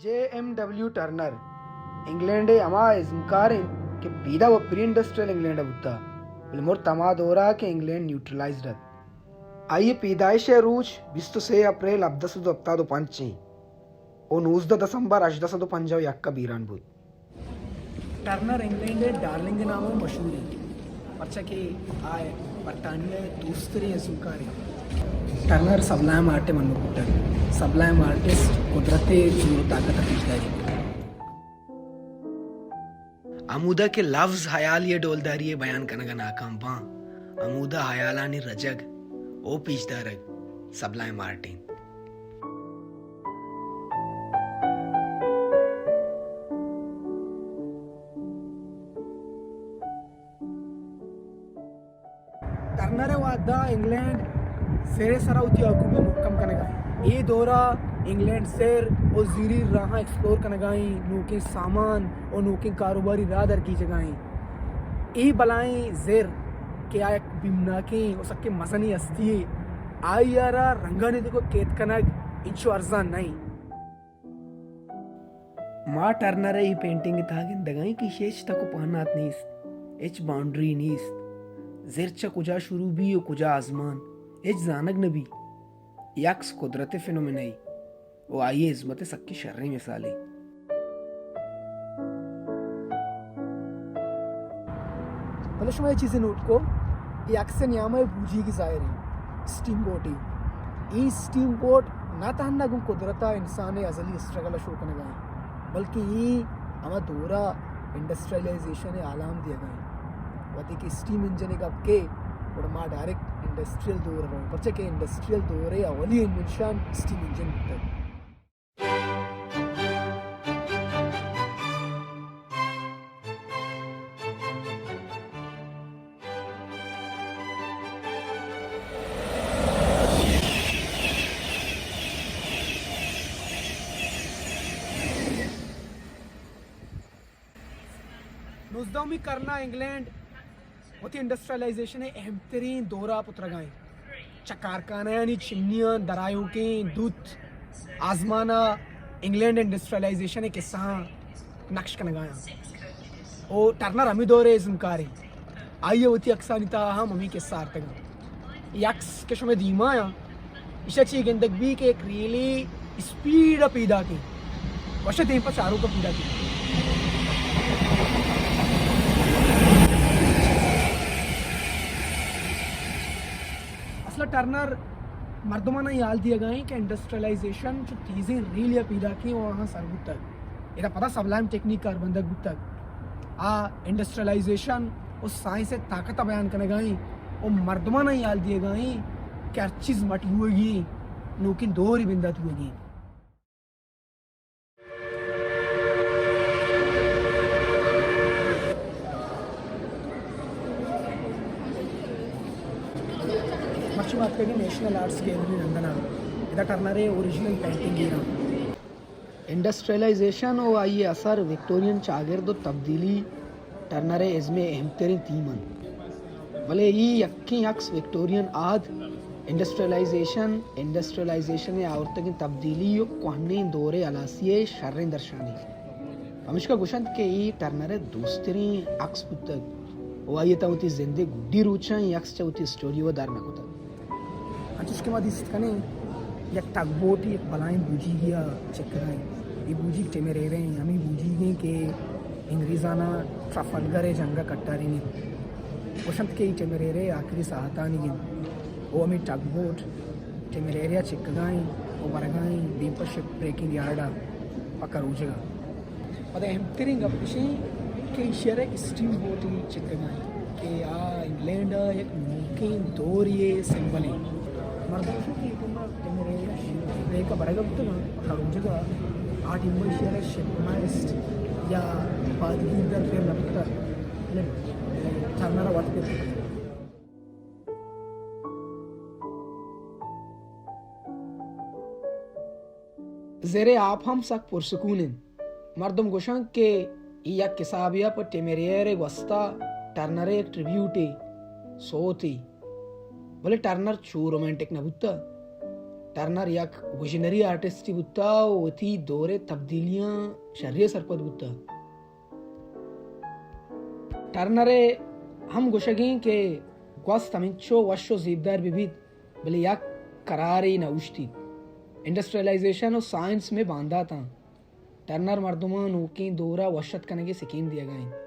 جے M W Turner England ءِ ہما ازمکار انت کہ پیدا و پری انڈسٹریل انگلینڈ ءَ بوتہ، بلے مرت ہما دور ءَ کہ انگلینڈ نیوٹرلائزڈ ات۔ آئی ءِ پیدائش ءِ روچ بیست و سے اپریل ہپدہ سد و ہپتاد و پنچ انت و نوزدہ دسمبر ہژدہ سد و پنجاہ و یک ءَ بیران بوت۔ ٹرنر انگلینڈ ءِ ڈارلنگ ءِ نام ءَ مشہور انت، پرچا کہ آ برطانیہ ءِ دوستریں ازمکار انت۔ ٹرنر سبلائم آرٹ ءِ منوک بوتگ۔ سبلائم آرٹسٹ قدرت ءِ زور و طاقت ءَ پیش داریت۔ ہمودا کہ لفظ ہیالی ءِ ڈولداری ءِ بیان کنگ ءَ ناکام باں، ہمودا ہیالانی رجگ او پیش دارگ سبلائم آرٹ انت۔ ٹرنر ءِ وہدا انگلینڈ زر ءِ سرا وتی حقوق ءَ مھکم کنگا انت۔ اے دورا انگلینڈ زر و زیری راہاں ایکسپلور کنگا انت، نوکیں سامان و نوکیں کاروباری راہ درگیجگا انت۔ اے بلائیں زر کہ آ یک بیمناکیں و سکیں مزنیں ہستی یے، آئی ءَ را رنگانی دگہ کیت کنگ انچو ارزان نہ انت۔ ما ٹرنر ءِ اے پینٹنگ ءِ تہا گندگا ایں کہ ایشی ءَ ہچ تک و پہنات نیست، ہچ باؤنڈری نیست۔ زر چہ کجا شروع بی و کجا آزمان، ہچ زانگ نہ بی۔ اے عکس قدرت ءِ فنومنا ءِ و آئی ءِ عظمت ءِ سکیں شریں مثالے۔ بلے شما اے چیزے نوٹ کو، اے عکس ءِ نیام ءَ بوجیگی ظاہر انت، اسٹیم بوٹے۔ اے اسٹیم بوٹ نہ تہنا گوں قدرت ءَ انسان ءِ ازلی اسٹرگل ءَ شو کنگا انت، بلکہ اے ہما دورا انڈسٹریلائزیشن ءِ آلام دیگا انت۔ وہدے کہ اسٹیم انجن ءِ گپ کئے، گڑا ما ڈائریکٹ انڈسٹریل دور ءَ رویں، پرچا کہ انڈسٹریل دور ءِ اولی انوینشن اسٹیم انجن بوتگ۔ نوزدہمی کرن ءَ انگلینڈ وتی انڈسٹریلائزیشن ءِ اہم تریں دور ءَ پترگا انت۔ چہ کارخانہانی چمنیاں درآیوکیں دوت آزمان ءَ انگلینڈ انڈسٹریلائزیشن ءِ قصہاں نقش کنگا انت۔ او ٹرنر ہمے دور ءِ ازمکارے۔ آئی ءَ وتی عکسانی تہا ہم ہمے قصہ آرتگ انت۔ اے عکس کہ شمئے دیما آں، ایشاں چی گندگ بی کہ یک ریلے اسپیڈ ءَ پیداک انت، وش ءَ دیم پہ چاروک ءَ پیداک انت۔ اصل ءَ ٹرنر مردماں یال دیگا انت کہ انڈسٹریلائزیشن چو تیزیں ریلے ءَ پیداک انت و آہاں سر بوتگ۔ ادا پدا سبلائم ٹیکنیک کاربندگ بوتگ۔ آ انڈسٹریلائزیشن و سائنس ءِ طاقت ءَ بیان کنگا انت و مردماں یال دیگا انت کہ ہر چیز مٹ بوگی انت، نوکیں دورے بندات بوگی انت۔ مرچی ما اتکگیں نیشنل آرٹس گیلری لندن ءَ، ادا ٹرنر ءِ اوریجنل پینٹنگ ایر انت۔ انڈسٹریلائزیشن و آئی ءِ اثر، وکٹورین چاگرد و تبدیلی ٹرنر ءِ ازم ءِ اہم تریں تھیم انت۔ بلے اے یکیں عکس وکٹورین عہد، انڈسٹریلائزیشن، انڈسٹریلائزیشن ءِ آورتگیں تبدیلی و کوہنیں دور ءِ ہلاسی ءِ شریں درشانے۔ پمیشکا گوشنت کہ اے ٹرنر ءِ دوستریں عکس بوتگ و آئی ءَ تاں وتی زند ءِ گڈی روچاں اے عکس چہ وتی اسٹوڈیو ءَ در نہ کتگ۔ انچوش کہ ما دیست کنیں، یک ٹگ بوٹے یک بلائیں بوجیگے ءَ چکگا انت۔ اے بوجیگ ٹیمریرا انت، ہمے بوجیگ انت کہ انگریزاناں ٹرافلگر ءِ جنگ ءَ کٹارینیت۔ گوشنت کہ اے ٹیمریرا ءِ آخری ساعتانی انت۔ او ہمے ٹگ بوٹ ٹیمریرا ءَ چکگا انت و برگا انت دیم پہ شپ بریکنگ یارڈ ءَ پہ کروجگ ءَ۔ پدا اہم تریں گپ اش انت کہ ایشی ءَ را یک اسٹیم بوٹے چکگا انت کہ آ انگلینڈ ءِ یک نوکیں دورے ءِ سمبل انت۔ مردم گوشنت کہ اے ٹائم ءَ ٹیمریرا شپ بریک ءَ برگ ءَ بوتگ انت، کروجگ ءَ آ ٹائم ءَ ایشی ءَ را شپ ماسٹ یا پادگیردار پر نہ بوتگ، بلے ٹرنر ءَ وت پر کتگ۔ زر ءِ آپ ہم سک پرسکون انت۔ مردم گوشنت کہ اے یک حسابے ءَ پہ ٹیمریرا ءِ گوست ءَ ٹرنر ءِ یک ٹریبیوٹے، سوتے۔ بلے ٹرنر چو رومانٹک نہ بوتگ۔ ٹرنر یک ویژنری آرٹسٹے بوتہ و وتی دور ءِ تبدیلیاں شری ءَ سرپد بوتہ۔ ٹرنر ءِ ہم گوشگ ایں کہ گوست ہمینچو وش و زیبدار بہ بیت، بلے یک قرارے نہ اوشتیت۔ انڈسٹریلائزیشن و سائنس مئے بانداتاں۔ ٹرنر مردماں نوکیں دور ءَ وش اتک کنگ ءِ سکین دیگ ءَ انت۔